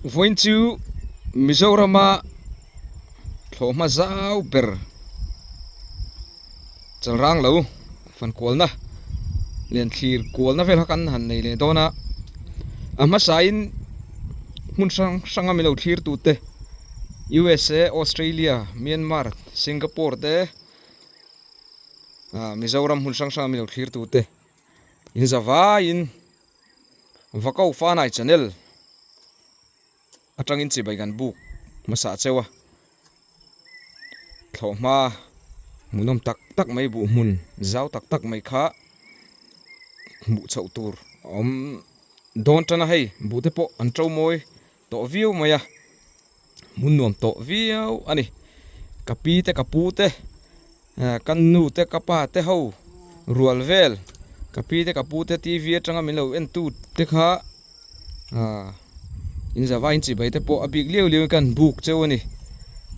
Vawiin chu Mizorama thlawhhma zau ber chalrang lo fankualna lian thlir kualna vel kha kan han nei leh dawn a, a hmasain hmun hrang hranga milo thlir tute USA, Australia, Myanmar, Singapore te ah Mizoram hmun hrang hranga milo thlir tute in zavaiin. Vakau Fanai channel atangin chibai kan buk hmasa cheu a, thlawhhma hmuhnawm tak tak mai buh hmun zau tak tak mai kha hmuh chhoh tur a awm dawn tan a hei buh te pawh an to mawi tawh viau mai a, hmun nuam tawh viau a ni ka pi te ka pu te. Ka nu te ka pa te ho rual vel ka pi te ka pu te TV atanga min lo en tu te kha ah in zavai in chibai te pawh a bik liau liau in kan buk cheu a ni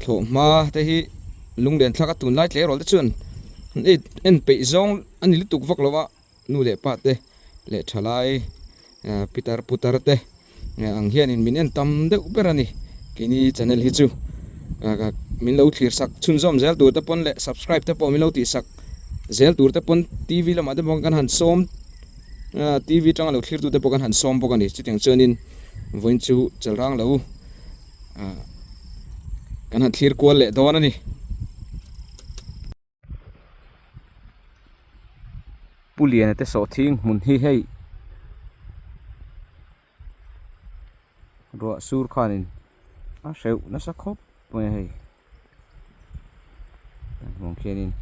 thlawh hma te hi lunglen thlak a tunlai tleirawl te chuan an en peih zawng a ni lutuk vak lo a. Nu leh pa te leh thalai pitar putar te ang hianin min en tam deuh ber a ni. Keini channel hi chu min lo thlir sak chhunzawm zel tur te pawn leh subscribe te pawh min lo tih sak zel tur te pawn TV lamah te pawh kan han sawm TV atanga lo thlir tu te pawh kan han sawm bawk a ni. Chutiang chuanin vawiin chu chalrang lo kan han thlir kual leh dawn a ni. Pu Liana te sawhthing hmun hi hei ruah sur khanin a hreuh nasa khawp mai a hei kan hmuh ang khianin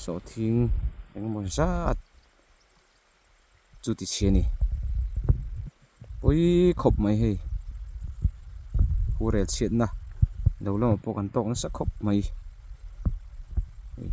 sawhthing engemaw zat. Chu ti chhi a ni. Pawi khawp mai hei. Phurel chhiatna lo lamah pawh kan tawk nasa khawp mai. Hei.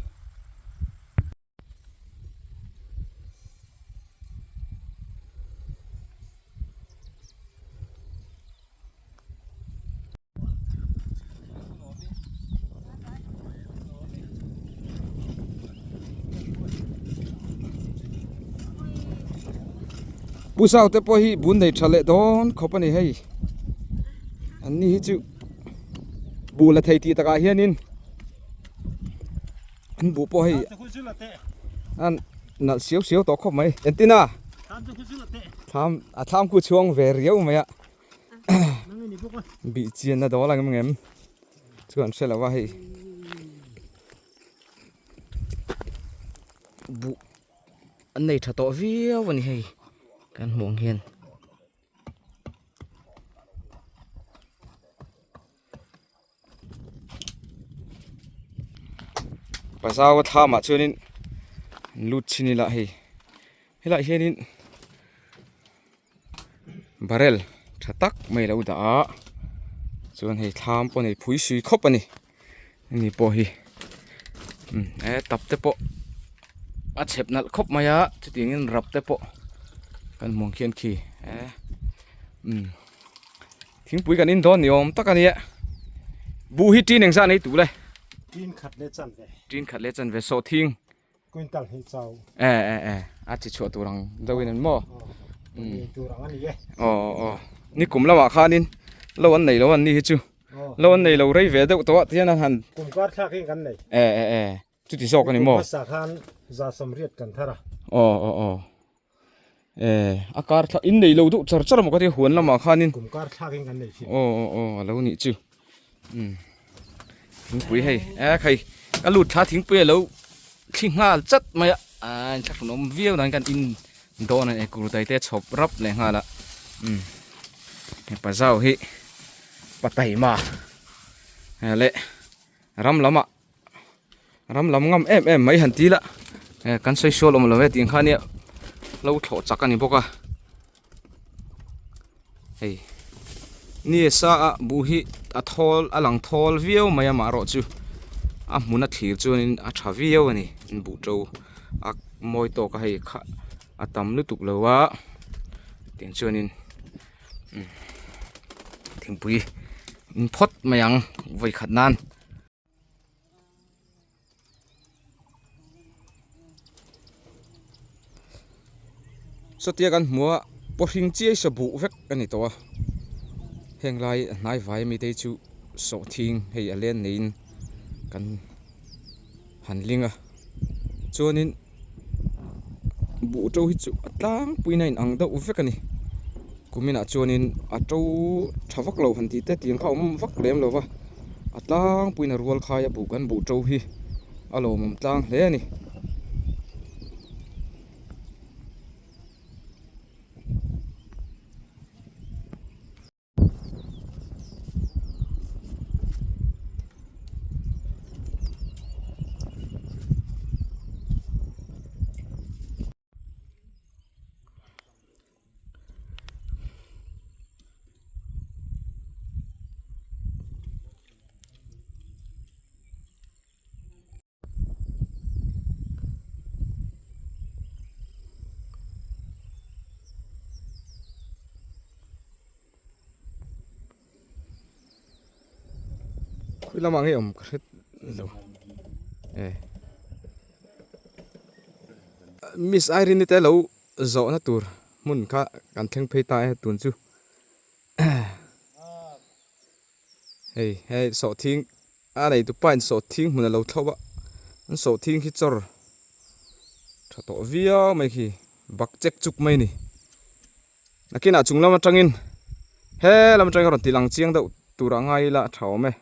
Pu Sau te pawh hi bun nei tha leh dawn khawp a ni hei an ni hi chu buh la thei tih takah hianin an buh pawh hei an nalh siau siau tawh khawp mai entin a thlam a thlam khu chhuang ve riau mai a. Bih chian a dawl ang em chu an hre lo a hei buh an nei tha tawh viau a ni hei kan hmuh ang hian. Pazau a thlamah chuanin lut chhin ila hei helaiah hianin barrel tha tak mai a lo dah a chuan hei thlam pawh a nei phui sui khawp a ni hemi pawh hi e tap te pawh a chhep nalh khawp mai a chutiangin rap te pawh kan hmuh ang khian khi e umm. Thingpui kan in dawn ni awm tak a nia. Buh hi tin engzah nei tu le? Tin khat leh chan ve. Tin khat leh chan ve sawh thing. Quintal hi chau. E e e a chi chhuah tur ang deuh in an maw? Ni tur ang a ni e. Aw aw ni kum lamah khanin lo an nei lo an ni hi chu. Lo an nei lo rei ve deuh tawh a tihian an han. Kum kar thlak hi kan nei. E e e chuti zawk a ni maw? Kum hmasa khan 180 kan thar a. Aw aw aw. Eh a kar thlak in nei lo deuh char char maw ka tia huan lamah khanin kum kar thlak in kan nei thin aw aw aw a lo nih chu um thingpui hei eh khai ka lut thla thingpui a lo thli nghal chat mai a ah inthlahrun awm viau dan kan in dawn a ni kurtai te chhawp rap leh nghal a um hepa zau hi pataima leh ram lamah. Ram lam ngam em em mai han ti la eh kan sawi sual awm lo e tih kha nia lo thlawh chak a ni bawk a hei ni sa a buh hi a thawl a lang thawl viau mai a marawh chu a hmun a thlir chuanin a tha viau a ni buh to a mawi tawk a hei kha a tam lutuk lo a tiang chuanin thingpui in phawt mai ang vawikhat nan. Sawtia kan hmu a pawhring chiai sa buh vek a ni tawh a. Heng lai hnai vai mite hi chu sawhthing hei a len neiin kan han ling a chuanin buh to hi chu a tlangpuiin a inang deuh vek a ni kuminah chuanin a to tha vak lo han tih te tiang kha a awm vak lem lo va a tlangpuiin a rual khai a buh kan buh to hi a lawmawm tlang hle a ni. Khawi lamah nge awm ka hre lo e Miss Irene te lo zawhna tur hmun kha kan thleng phei ta e tun chu Hei hei sawhthing a nei tupa in sawhthing hmun a lo thlauh a an sawhthing khi chawr tha tawh viau mai khi bak chek chuk mai a ni nakinah chung lam atangin he lam atangin a rawn ti lang chiang deuh tur a ngai ila a tha awm e.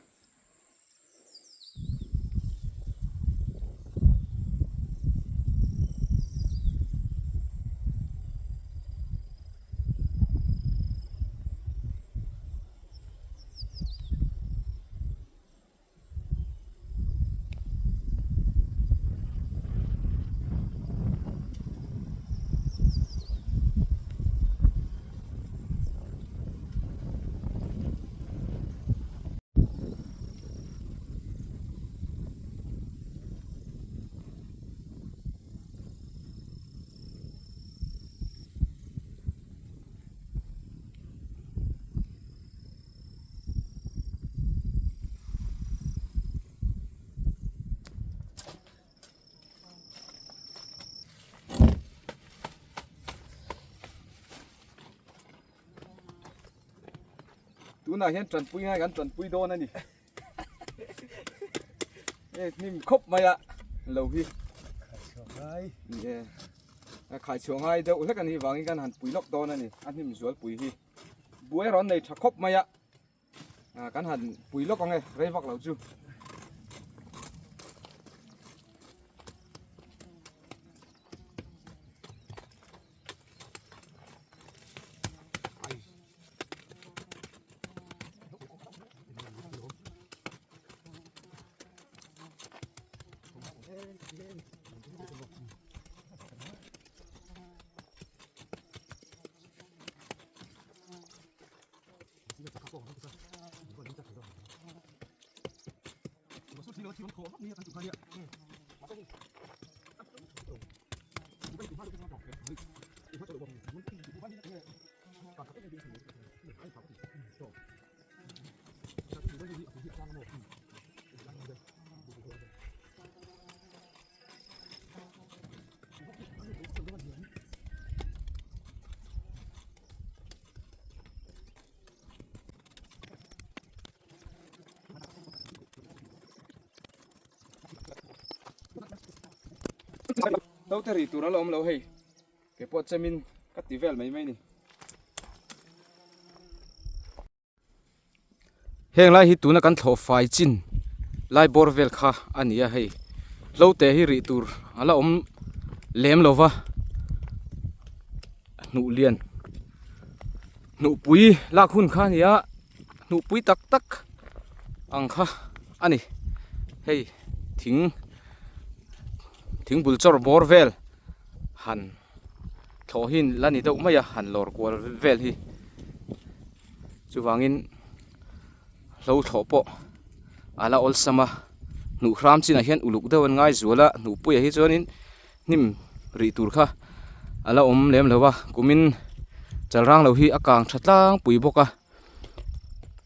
Tunah hian tanpui ngai kan tanpui dawn a ni. E hnim khawp mai a lo hi. Ni e. A khai chhuah ngai deuh hlek a nih vangin kan han pui lawk dawn a ni. A hnim zual pui hi. Buai rawn nei tha khawp mai a. Kan han pui lawk ang e rei vak lo chu. Naute ri tur a la awm lo hei kei pawh chemin ka ti vel mai mai a ni. Heng lai hi tuna kan thlawh fai chin lai bawr vel kha a ni a hei hlote hi rih tur a la awm lem lo va hnuh lian hnuhpui lak hun kha a ni a hnuhpui tak tak ang kha a ni hei thing thing bul chawr bawr vel han thlawh hi la ni deuh mai a han lawr kual vel hi chuvangin hlo thlawh pawh a la awlsam a hnuh hram chinah hian uluk deuh an ngai zual a hnuhpuiah hi chuanin hnim rih tur kha a la awm lem lo a kumin chalrang lo hi a kang tha tlangpui bawk a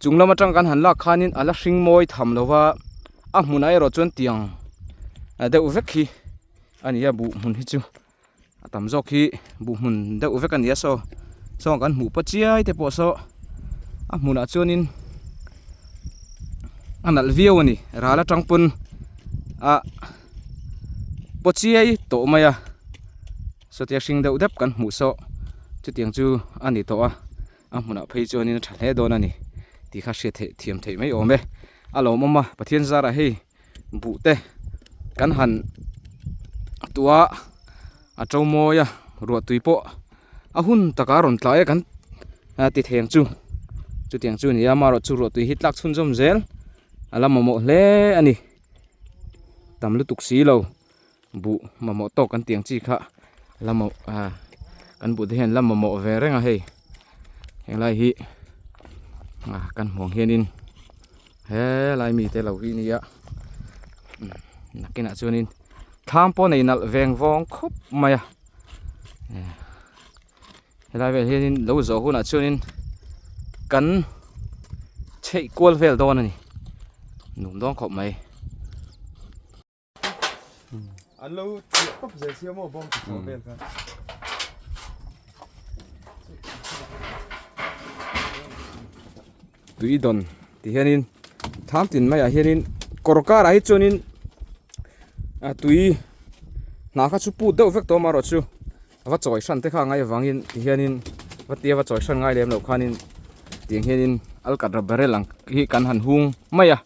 chung lam atang kan han lak khanin a la hring mawi tham lo va a hmunah erawh chuan tiang deuh vek hi a ni a buh hmun hi chu a tam zawk hi buh hmun deuh vek a ni a saw saw kan hmuh pawh chiai te pawh saw. A hmunah chuanin a nalh viau a ni ral atang pawn ah paw chiai tawh mai a sawtia hring deuh deuh kan hmuh saw chutiang chu a ni tawh a a hmunah phei chuanin a tha hle dawn a ni tih kha hriat theih thiam theih mai awm e a lawmawm a Pathian zarah hei buh te kan han tua a to mawi a ruah tui pawh a hun takah a rawn tlai a kan ti thei ang chu chutiang chu a ni a amaherawhchu ruah tui hi tlak chhunzawm zel a la mamawh hle a ni tam lutuk si lo buh mamawh tawk kan tih ang chi kha la maw ah kan buh te hian la mamawh ve reng a hei helai hi ah kan hmuh ang hianin helai mite lo hi nia nakinah chuanin thlam pawh nei nalh veng vawng khawp mai a helai vel hianin lo zawh hunah chuanin kan chheih kual vel dawn a ni nuam dawn khawp mai. An lo chiah tawp zel sia maw bawng ti chhuah vel kha. Tui dawn ti hianin thlam tin maiah hianin kawr karah hi chuanin a tui hna kha chu put deuh vek tawh amaherawh chu va chawi hran te kha a ngai avangin ti hianin va tia va chawi hran ngai lem loh khanin tiang hianin alkatra barrel ang hi kan han hung mai a.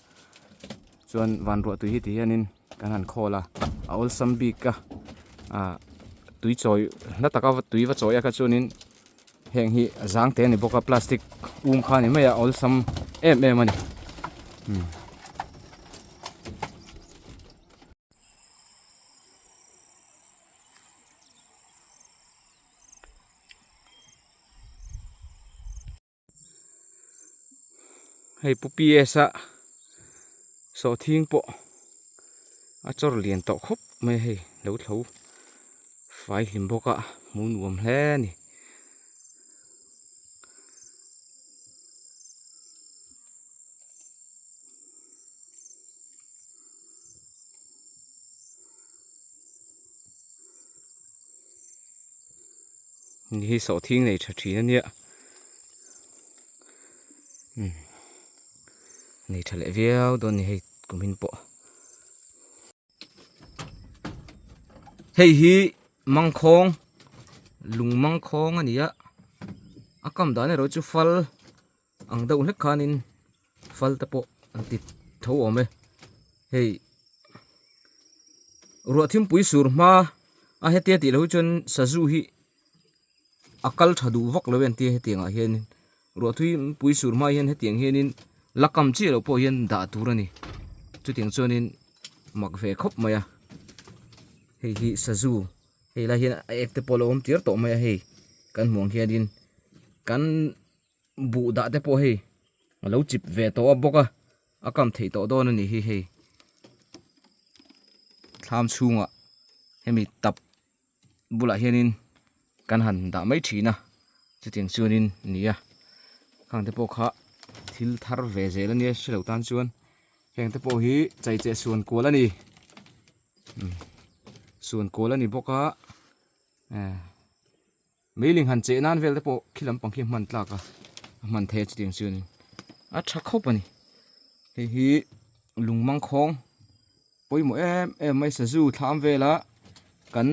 Chuan van ruah tui hi ti hianin kan han khawl a a awlsam bik a ah tui chawi hla taka tui va chawi a kha chuanin heng hi a zang te a ni bawk a plastic um kha a ni mai a awlsam em em a ni. Hei pu PS a sawhthing pawh a chawr lian tawh khawp mai a hei lo thlo fai hlim bawk a hmuh nuam hle a ni. Ni hi sawhthing nei tha thin a nia umm nei tha leh viau dawn a ni hei kumin pawh hei hi mangkhawng lung mangkhawng a ni a a kam dan erawh chu fal ang deuh hlek khanin fal te pawh an ti tho awm e hei ruah thimpui sur hma a hetia tih loh hi chuan sazu hi a kal tha duh vak lo a entir hetiang ah hianin ruah thimpui sur hma hian hetiang hianin la kam chiah loh pawh hian dah tur a ni chutiang chuanin mak ve khawp mai a hei hi sazu hei lai hian a ek te pawh a lo awm tir tawh mai a hei kan hmuh ang hianin kan. Buh dah te pawh hei a lo chip ve tawh a bawk a a kam theih tawh dawn a ni hi hei thlam chhungah hemi tap bulah hianin kan han dah mai thin a chutiang chuanin ni a khang te pawh kha thil thar ve zel a nia hre lo tan chuan heng te pawh hi chaicheh suan kual a ni suan kual a ni bawk a eh. Meiling han cheh nan vel te pawh khi lampang khi hman tlak a a hman thei a chutiang chuanin a tha khawp a ni hei hi lung mangkhawng pawimawh em em mai sazu thlam vela kan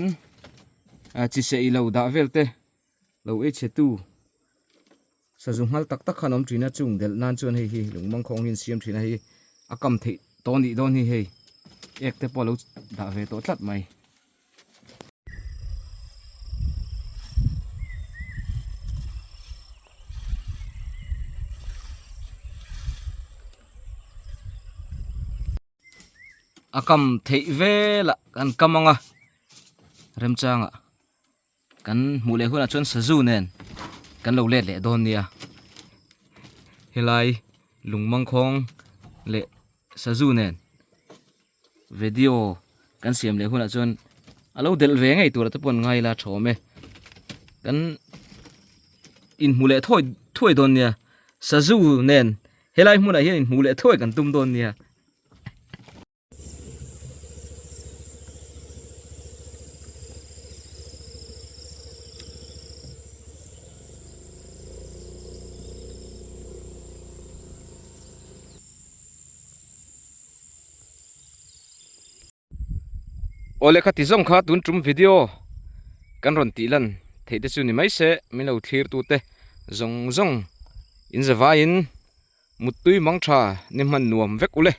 chi sei lo dah vel te lo ei chhe tu sazu nghal tak tak khan a awm thin a chung delh nan chuan hei hi lung mangkhawng hi an siam thin a hei a kam theih tawh a nih dawn hi hei ek te pawh a lo dah ve tawh tlat mai. A kam theih velah kan kam ang a remchangah kan hmuh leh hunah chuan sazu nen kan lo let leh dawn nia helai lung mangkhawng leh sazu nen. Video kan siam leh hunah chuan a lo delh ve ngei tura te pawh an ngai ila tha awm e kan inhmu leh thawi thuai dawn nia sazu nen helai hmunah hian inhmu leh thuai kan tum dawn nia. Awle kha ti zawng kha tun tum video kan rawn tih lan theih te chu ni mai se min lo thlir tu te zawng zawng in zavaiin muttui mang tha ni hman nuam vek ule.